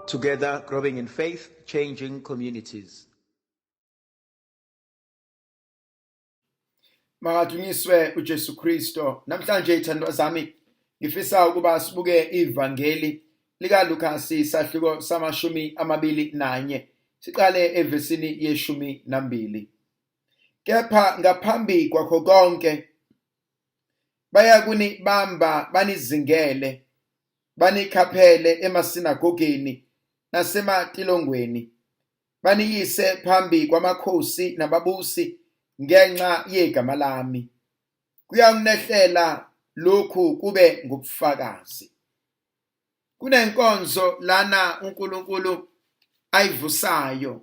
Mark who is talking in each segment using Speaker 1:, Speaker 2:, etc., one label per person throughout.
Speaker 1: Together, growing in faith, changing communities.
Speaker 2: Makadunyiswe uJesu Kristo. Namhlanje ithandwa zami ngifisa ukuba sibuke ivangeli likaLukas isahluko samashumi amabili nanye siqale evesini yeshumi nambili. Kepha ngaphambi kwakho konke bayakunibamba banizingele banikhaphele emasinagogeni nasematilongweni baniyise phambi kwamakhosi nababusi ngenxa yegama lami. Kuyakunehlela lokhu kube ngubufakazi. Kunenkonzo lana uNkulunkulu ayivusayo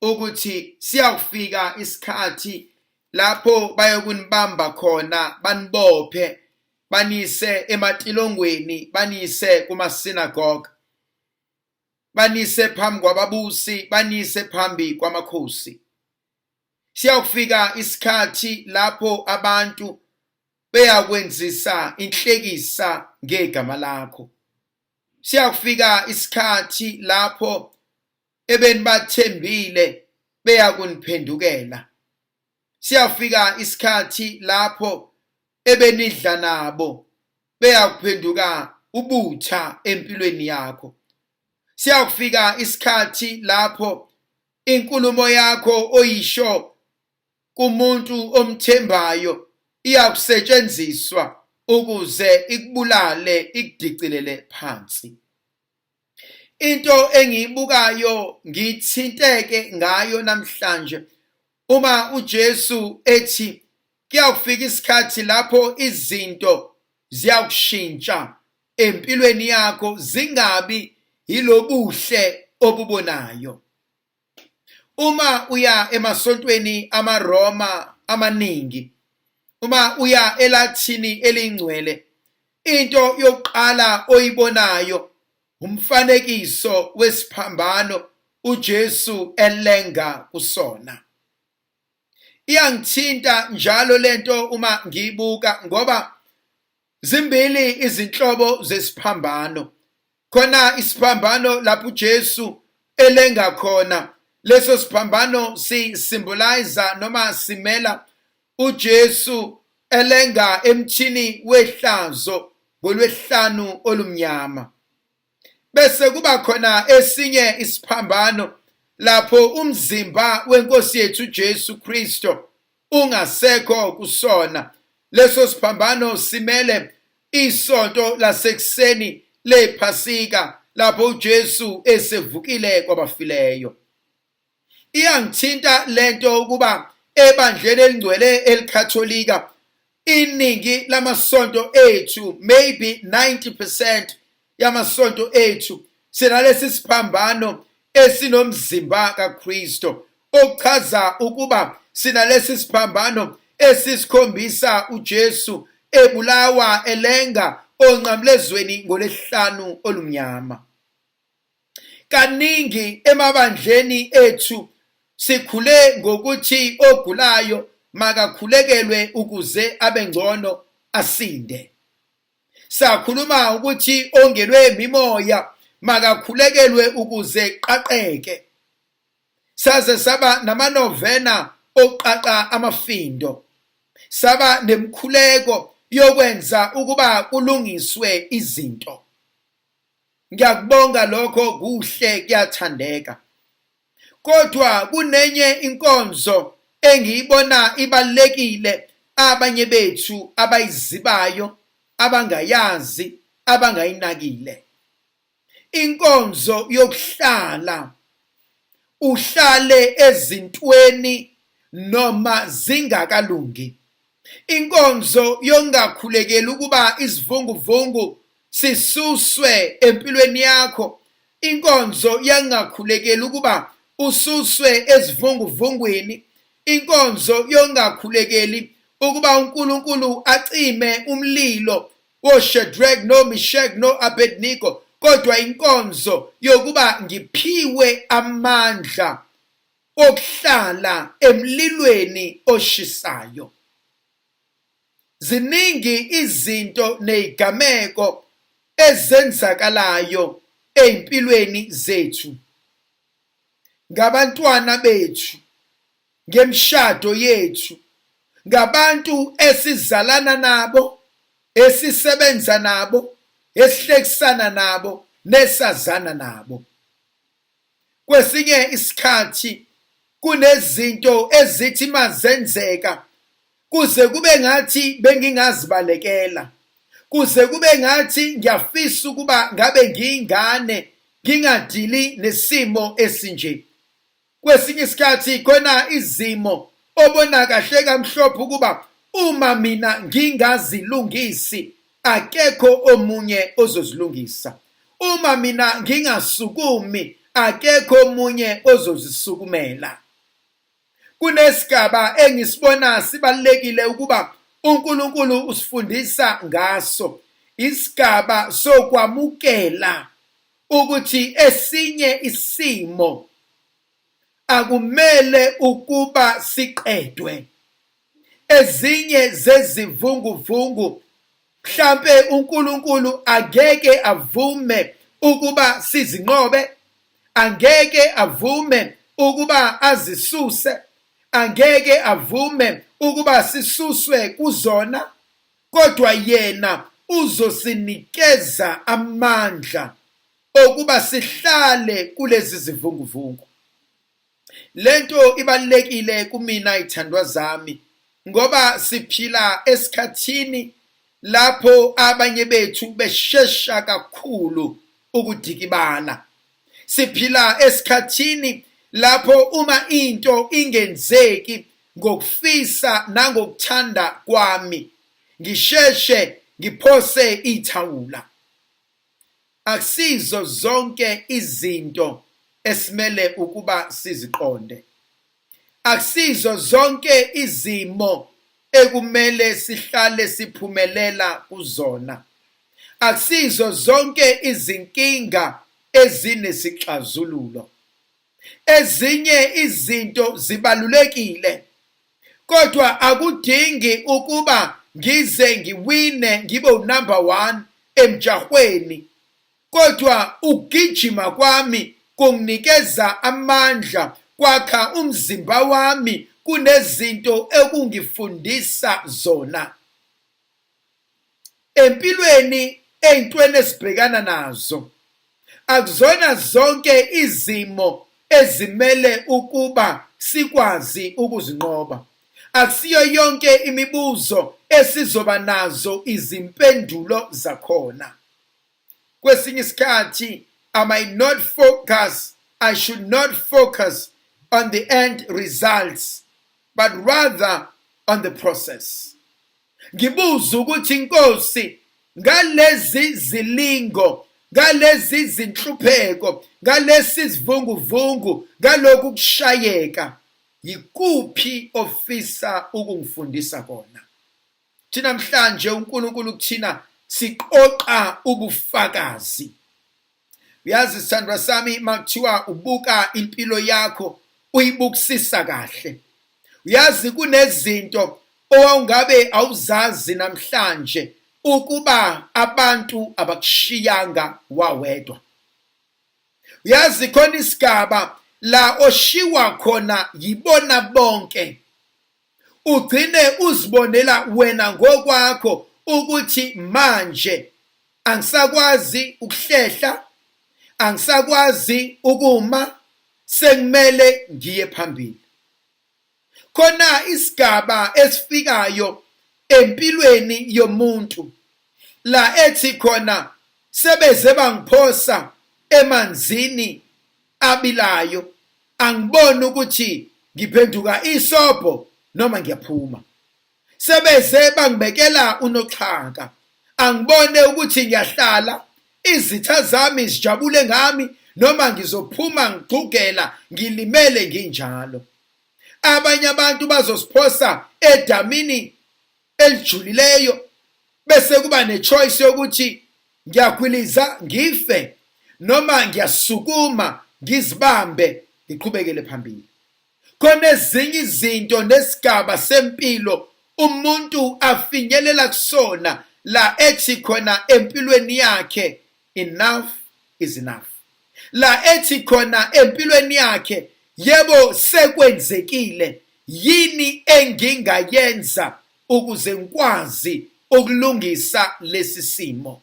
Speaker 2: ukuthi siyakufika isikhathi lapho bayokunibamba khona banibophe banise ematilongweni banise kumasinagoge banise phambi kwababusi banise phambi kwamakhosi. Siyakufika isikhathi lapho abantu beyakwenzisa inhlekisa ngegama lakho. Siyakufika isikhathi lapho ebenibathembile beyakuniphendukela. Siyafika isikhathi lapho ebenidla nabo beyakuphenduka ubutha empilweni yakho. Siyakufika isikhathi lapho inkulumo yakho oyisho kumuntu omthembayo iyakusetshenziswa ukuze ikubulale ikudicilele phansi. Into engiyibukayo ngithinteke ngayo namhlanje uma uJesu ethi kuyakufika isikhathi lapho izinto ziyakushintsha empilweni yakho zingabi yilobuhle obubonayo. Uma uya emasontweni amaRoma amaningi, uma uya elathini elingcwele, into yokuqala oyibonayo umfanekiso wesiphambano uJesu elenga kusona. Iyangithinta njalo lento uma ngiyibuka ngoba zimbili izinhlobo zesiphambano. Khona isiphambano lapho uJesu elenga khona, leso siphambano si symbolize noma simela uJesu elenga emthini wehlazo ngolwesihlanu olumnyama. Bese kuba khona esinye isiphambano lapho umzimba wenkosi yethu uJesu Kristo ungasekho kusona. Leso siphambano simele isonto lasekuseni lePhasika lapho uJesu esevukile kwabafileyo. Iyangithinta lento ukuba ebandleni elingcwele eliKatolika iningi lamasonto ethu, maybe 90% yamasonto ethu, sinalesi siphambano esinomzimba kaKristo, okuchaza ukuba sinalesi siphambano esisikhombisa uJesu ebulawa elenga onqamlezweni ngolesihlanu olumnyama. Kaningi emabandleni ethu sikhule ngokuthi ogulayo makakhulekelwe ukuze abe ngcono asinde. Sakhuluma ukuthi ongenwe imimoya makakhulekelwe ukuze qaqeke. Saze saba namanovena okuqaqa amafindo. Saba nemikhuleko yokwenza ukuba kulungiswe izinto. Ngiyakubonga lokho, kuhle, kuyathandeka. Kodwa kunenye inkonzo engiyibona ibalulekile abanye bethu abayizibayo, abangayazi, abangayinakile. Inkonzo yokuhlala uhlale ezintweni noma zingakalungi. Inkonzo yokungakhulekeli ukuba isivunguvungu sisuswe empilweni yakho. Inkonzo yokungakhulekeli ukuba ususwe ezivunguvungwini. Inkonzo yokungakhulekeli ukuba uNkulunkulu acime umlilo woShadrach noMeshach noAbednego, kodwa inkonzo yokuba ngiphiwe amandla okuhlala emlilweni oshisayo. Ziningi izinto nezigameko ezenzakalayo Ey'mpilweni zethu, ngabantwana bethu, ngemishado yethu, ngabantu esizalana nabo, esisebenza nabo, esihlekisana nabo, nesazana nabo. Kwesinye isikhathi kunezinto ezithi mazenzeka kuze kube ngathi bengingazibalekela, kuze kube ngathi ngiyafisa ukuba ngabe ngiyingane ngingadili nesimo esinje. Kwesinye isikhathi khona izimo obona kahle kamhlophe ukuba uma mina ngingazilungisi akekho omunye ozozilungisa. Uma mina ngingasukumi akekho omunye ozozisukumela. Kunesigaba engisibona sibalulekile ukuba uNkulunkulu usifundisa ngaso, isigaba sokwamukela ukuthi esinye isimo akumele ukuba siqedwe. Ezinye zezivunguvungu mhlampe uNkulunkulu angeke avume ukuba sizinqobe, angeke avume ukuba azisuse, angeke avume ukuba sisuswe kuzona, kodwa yena uzosinikeza amandla okuba sihlale kulezi zivunguvungu. Lento ibalulekile kumina ithandwa zami ngoba siphila esikhathini lapho abanye bethu beshesha kakhulu ukudikibala. Siphila esikhathini lapho uma into ingenzeki ngokufisa nangokuthanda kwami ngisheshe ngiphose ithawula. Akusizo zonke izinto esimele ukuba siziqonde. Akusizo zonke izimo ekumele sihlale siphumelela kuzona. Akusizo zonke izinkinga ezinesixazululo. Ezinye izinto zibalulekile kodwa akudingi ukuba ngize ngiwine ngibe unumber 1 emjahweni kodwa ukugijima kwami kunginikeza amandla kwakha umzimba wami kunezinto ekungifundisa zona. Empilweni ey'ntweni esibhekana nazo akuzona zonke izimo ezimele ukuba sikwazi ukuzinqoba. Akusiyo yonke imibuzo esizoba nazo izimpendulo zakhona. Kwesinye isikhathi I might not focus, I should not focus on the end results, but rather on the process. Ngibuza ukuthi inkosi ngalezi zilingo, ngalezi zinhlupheko, ngalesi sivunguvungu, ngalokhu kushayeka, yikuphi ofisa ukungifundisa kona? Thina namhlanje uNkulunkulu kuthina siqoqa ubufakazi. Uyazi sithandwa sami makuthiwa ubuka impilo yakho uyibukisisa kahle. Uyazi kunezinto owawungabe awuzazi namhlanje ukuba abantu abakushiyanga wawedwa. Uyazi khona isigaba la oshiwa khona yibona bonke. Ugcine uzibonela wena ngokwakho ukuthi manje angisakwazi ukuhlehla, angisakwazi ukuma, sekumele ngiye phambili. Khona isigaba esifikayo empilweni yomuntu la ethi khona sebeze bangiphosa emanzini abilayo angiboni ukuthi ngiphenduka isobho noma ngiyaphuma. Sebeze bangibekela unoxhaka angibone ukuthi ngiyahlala izitha zami zijabule ngami noma ngizophuma ngigugela ngilimele nginjalo. Abanye abantu bazosiphosa edamini elijulileyo bese kuba ne-choice yokuthi ngiyagwiliza ngife noma ngiyasukuma ngizibambe ngiqhubekele phambili. Khona ezinye izinto nesigaba sempilo umuntu afinyelela kusona la ethi khona empilweni yakhe enough is enough. La ethi khona empilweni yakhe, yebo sekwenzekile, yini engingayenza ukuze ngikwazi ukulungisa lesi simo?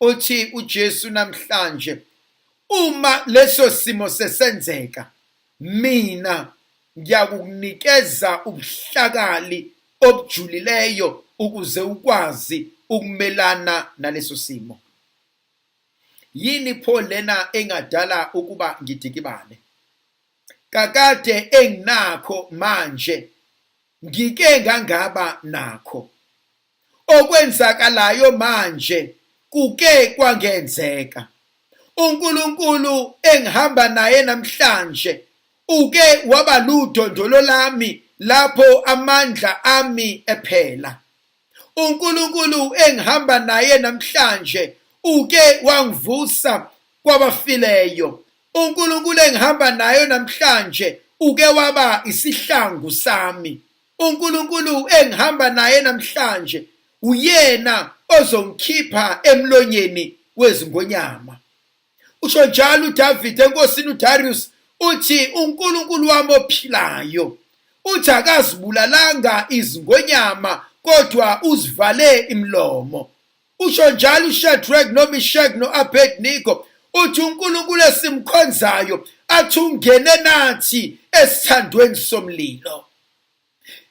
Speaker 2: Uthi uJesu namhlanje, uma leso simo sesenzeka, mina ngiyakukunikeza ubuhlakali obujulileyo ukuze ukwazi ukumelana naleso simo. Yini pho lena engadala ukuba ngidikibale? Kakade enginakho manje ngike ngangaba nakho. Okwenzakalayo manje kuke kwangenzeka. UNkulunkulu engihamba naye namhlanje uke waba ludondolo lami lapho amandla ami ephela. UNkulunkulu engihamba naye namhlanje uke wangivusa kwabafileyo. UNkulunkulu engihamba naye namhlanje uke waba isihlangu sami. UNkulunkulu engihamba naye namhlanje uyena ozongikhipha emlonyeni wezingonyama. Usho njalo uDavid enkosini uDarius, uthi uNkulunkulu wami ophilayo uthi akazibulalanga izingonyama kodwa uzivale imilomo. Usho njalo uShadrach noMeshach noAbednego, uthi uNkulunkulu esimkhonzayo athi ungene nathi esithandweni somlilo.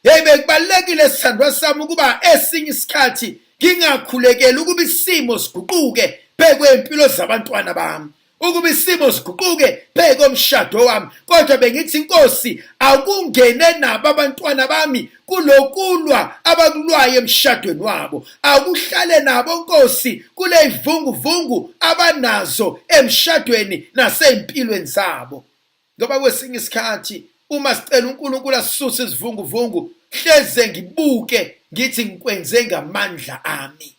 Speaker 2: Hey, bekubalulekile sithandwa sami ukuba esinye isikhathi ngingakhulekeli ukuba isimo siguquke phekwempilo zabantwana bami, ukuba isimo siguquke phekomshado wami, kodwa bengithi inkosi akungene nabo abantwana bami kulokulwa abakulwayo emshadweni wabo, akuhlale nabo Nkosi kuleyivunguvungu abanazo emshadweni nasey'mpilweni zabo. Ngoba kwesinye isikhathi uma sicela uNkulunkulu asisuse izivunguvungu, hleze ngibuke ngithi ngikwenze ngamandla ami,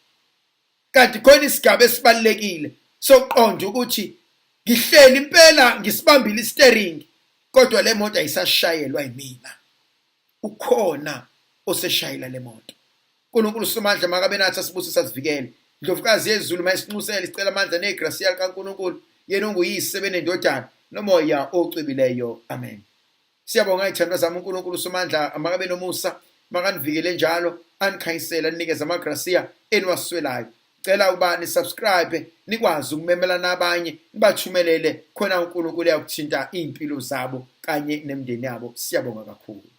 Speaker 2: kanti khona isigaba esibalulekile sokuqonda ukuthi ngihleli impela ngisibambile isiteringi, kodwa le moto ayisashayelwa yimina, ukhona oseshayela le moto. uNkulunkulu somandla makabe nathi, asibusise, asivikele. Ndlovukazi yezulu mayisinxusele, sicela amandla negrasiya likaNkulunkulu, yena onguyise benendodana nomoya ocwebileyo. Amen. Siyabonga ithandwa zami. uNkulunkulu somandla makabe nomusa, makanivikele njalo, anikhanyisele, anikeze amagrasiya eniwaswelayo. Cela ukuba nisubscribe, nikwazi ukumemela nabanye, nibathumelele khona uNkulunkulu uyakuthinta iy'mpilo zabo kanye nemindeni yabo. Siyabonga kakhulu.